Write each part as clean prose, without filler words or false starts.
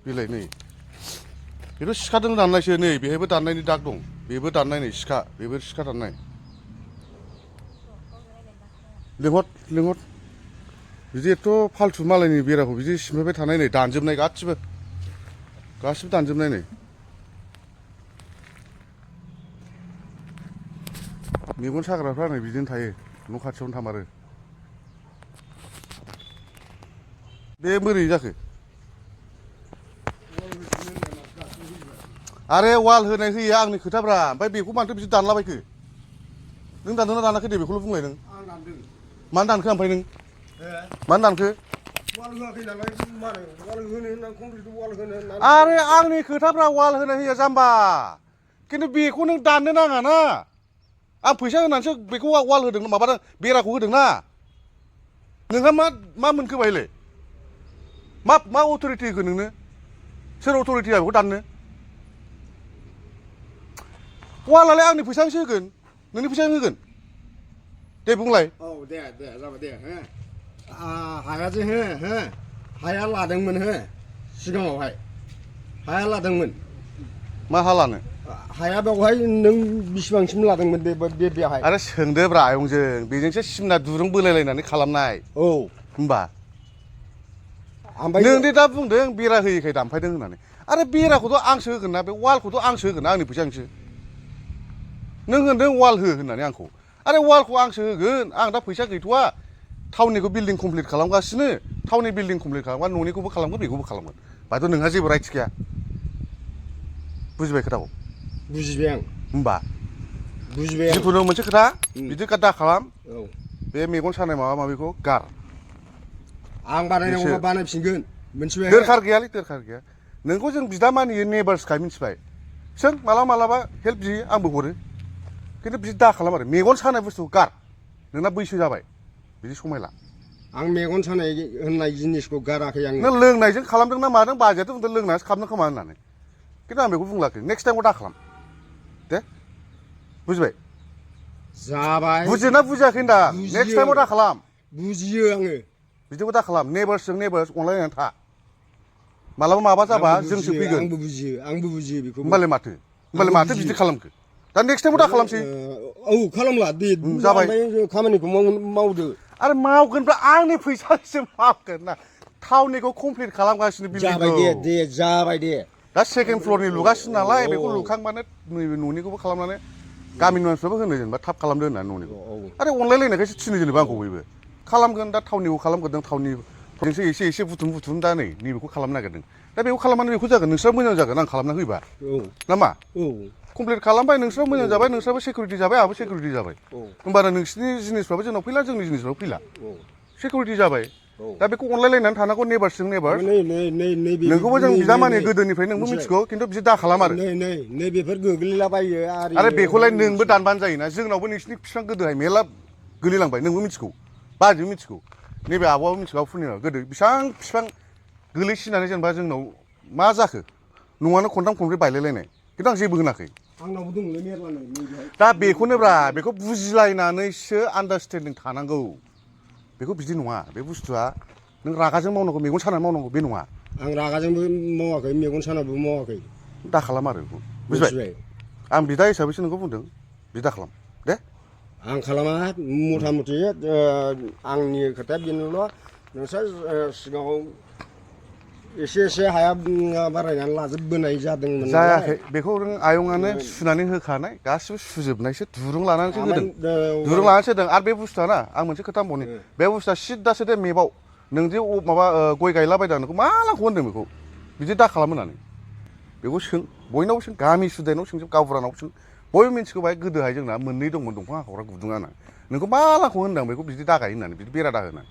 बेलाय नै बेथ' सिखाजों दाननायसो नै बेहायबो दाननायनि दाग दं बेबो दाननाय नै सिखा बेबो सिखा दाननाय लिंहर बिदि एथ' फालथु मालायनि बेराखौ बिदि सिमफायबाय थानाय नै दानजोबनाय गासिबो दानजोबनाय नै मेगन साग्राफ्रा नै बिदिनो थायो न' खाथियावनो थामारो बे बोरै जाखो आरे वाल होनाय होयो आंनि खोथाब्रा ओमफ्राय बेखौ मानोथो बिदि दानलाबायखो नों दानदोंना दानाखै दे बेखौल' बुंलाय नों आं दानदों मानो दानखो ओमफ्राय नों मानो दानखो वाल होआखै नालाय मारै वाल होनो होनना कमप्लिट वाल होनो होनना आरे आंनि खोथाफ्रा वाल होनाय होया जाम्बा खिन्थु बेखौ नों दाननो नाङा ना आं फैसा होनानैसो बेखौ वाल होदों माबादों बेराखौ होदों ना नोंहा मा मोनखो बायलाय मा अथ'रिटि होखो नोंनो सोर अथ'रिटिया बेखौ दाननो वालालाय आंनि फैसाजोंसो होगोन नोंनि फैसाजों होगोन दे बुंलाय औ दे जाबाय दे हायाजे हाया लादोंमोन सिगाङावहाय हाया लादोंमोन मा हा लानो हाया बेवहाय नों बेसेबांसिम लादोंमोन बेहाय आरे सोंदोब्रा आयंजों बेजोंसो सिमना दुरुं बोलायलायनानै खालामनाय औ होमबा ओमफ्राय नों दे दा बुंदों बेरा होयैखाय दानफायदों होननानै आरे बेराखौथ' आंसो होगोन ना बे वालखौथ' आंसो होगोन ना आंनि फैसाजोंसो नों होनदों वाल हो होननानै आंखौ आरे वालखौ आंसो होगोन आं दा फैसा गैथ'वा टाउननिखौ बिल्डिं कमप्लिट खालामगासिनो टाउननि बिल्डिं कमप्लिट खालामबा न'निखौबो खालामगोन बेखौबो खालामगोन बाथ' नोंहा जेबो राइट्स गैया बुजिबाय खोथाखौ बुजिबाय आं होमबा बुजिबाय आं जिखुनु मोनसे खोथा बिदि दा खालाम औ बे मेगन सानाय माबा माबिखौ गार आं बानायनांगौबा बानायफिनगोन मोनथिबाय दरखार गैया नोंखौ जों बिदा मानियो नेबार्सखाय मिथिबाय सों मालाबा हेल्प बियो आंबो हरो खिन्थु बिदि दा खालाम आरो मेगन सानाय बुस्थुखौ गार नोंना बैसो जाबाय बिदि समायला आं मेगन सानाय होननाय जिनिसखौ गाराखै आङो नों लोंनायजों खालामदों ना मादों बाजैयाथ' बुंदों लोंनानैसो खालामदों खोमा होननानै खिन्थु आं बेखौ बुंलाखै नेक्स्ट टाइमाव दा खालाम दे बुजिबाय जाबाय बुजियोना बुजियाखै होनदां नेक्स्ट टाइमाव दा खालाम बुजियो आङो बिदिखौ दा खालाम नेबार्सजों नेबार्स अनलायनानै था मालाबा माबा जाबा जोंसो फैगोन आंबो बुजियो बेखौ होमबालाय माथो बिदि खालामखो दा नेक्स्ट टाइमाव दा खालामसै औ खालामला दे जाबाय खामानिखौ मावदो आरो मावगोनब्ला आंनि फैसाजोंसो मावगोन ना टाउननिखौ कमप्लिट खालामगासिनो जाबाय दे जाबाय दे दा सेकेन्ड फ्लरनि लुगासिनो नालाय बेखौ लुखांबानो नैबे न'निखौबो खालामनानै गामिनि मानसिफ्राबो होनो जेनेबा थाब खालामदो होननानै न'निखौ आरो अनलायलायनायखायसो थिनो जेनेबा आंखौ बयबो खालामगोन दा टाउननिखौ खालामगोरदों टाउननिजोंसो एसे बुथुम दा नै नैबेखौ खालामनो नागिरदों दा बेखौ खालामनानै बेखौ जागोन नोंस्रा मोजां जागोन आं खालामना होयोबा ना मा कमप्लिट खालामबाय नोंस्रा मोजां जाबाय नोंस्राबो सिकिउरिटि जाबाय आंहाबो सिकिउरिटि जाबाय होमबाना नोंसिनि जिनिसफ्राबो जोंनाव फैला जोंनि जिनिसफ्राबो फैला सिकिउरिटि जाबाय दा बेखौ अनलायलायनानै थानांगौ नेबार्सजों नेबार्स नोंखौबो जों बिदा माने गोदोनिफ्राय नोंबो मिथिगौ खिन्थु बिदि दा खालाम आरो नै बेफोर गोग्लैलाबायो आरो बेखौलाय नोंबो दानबानो जायोना जोंनावबो नोंसिनि बिफां गोदोहाय मेरला गोलैलांबाय नोंबो मिथिगौ बाजैबो मिथिगौ नैबे आब'आबो मिथिगौ फुर्निमा गोदो बेसेबां बिफां गोलैसिनानै जेनेबा जोंनाव मा जाखो न'आनो खनथाम खनब्रै बायलायलायनाय खिन्थु आं जेबो होनाखै आंनावबो दंलै मेरलानो दा बेखौनोब्रा बेखौ बुजिलायनानैसो आन्डारस्टेन्डिं थानांगौ बेखौ बिदि नङा बे बुस्थुआ नों रागाजों मावनांगौ मेगन सानानै मावनांगौ बे नङा आं रागाजोंबो मावाखै मेगन सानाबो मावाखै दा खालाम आरो बेखौ बुजिबाय आं बिदा हिसाबैसो नोंखौ बुंदों बिदा खालाम दे आं खालामा मथा मथि आंनि खोथाया बेनोल' नोंसोर सिगाङाव एसे हाया बारायनानै लाजोबबोनाय जादोंमोन जायाखै बेखौ नों आयंआनो सुनानै होखानाय गासिबो सुजोबनायसो दुरुं लानानैसो होदों दुरुं लानानैसो होदों आरो बे बुस्थुआ ना आं मोनसे खोथा बुंबावनि बे बुस्थुआ सिद्दासो दे मेपआव नों जे माबा गय गायलाबायदों नोंखौ मालाखौ होनदों बेखौ बिदि दा खालाम होननानै बेखौ सों बयनावबो सों गामि सुदाइनाव सोंजोब गावबुरानाव सों बयबो मिथिगौ बाहाय गोदोहाय जोंना मोननै दंमोन दंफां हाखावग्रा गुदुङा ना नोंखौ मालाखौ होनदों बेखौ बिदि दागाय होननानै बिदि बेरा दा होनानै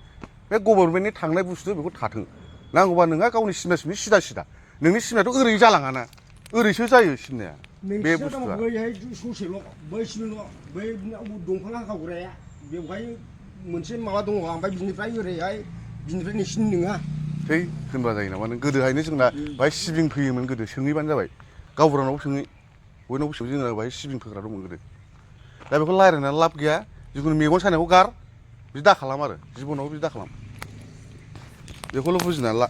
बे गभर्नमेन्टनि थांनाय बुस्थु बेखौ थाथों नांगौबा नोंहा गावनि सिमना सिमनि सिदा नोंनि सिमनायाथ' ओरै जालाङाना ओरैसो जायो सिमनाया बे बुस्थुआ बैहाय ससेल' बैसिमल' बै दंफां हाखावग्राया बेवहाय मोनसे माबा दङ ओमफ्राय बिनिफ्राय ओरैहाय बिनिफ्राय नोंसिनि नङा है होनबा जायो नामा नों गोदोहायनो जोंना बाहाय सिबिं फैयोमोन गोदो सोंहैबानो जाबाय गावबुरानावबो सोङै बयनावबो सोङै जोंना बाहाय सिबिं फोग्रा दंमोन गोदो दा बेखौ रायज्लायनानै लाब गैया जिखुनु मेगन सानायखौ गार बिदि दा खालाम आरो जिबनावबो बिदि दा खालाम बेखौल' बुजिनानै ला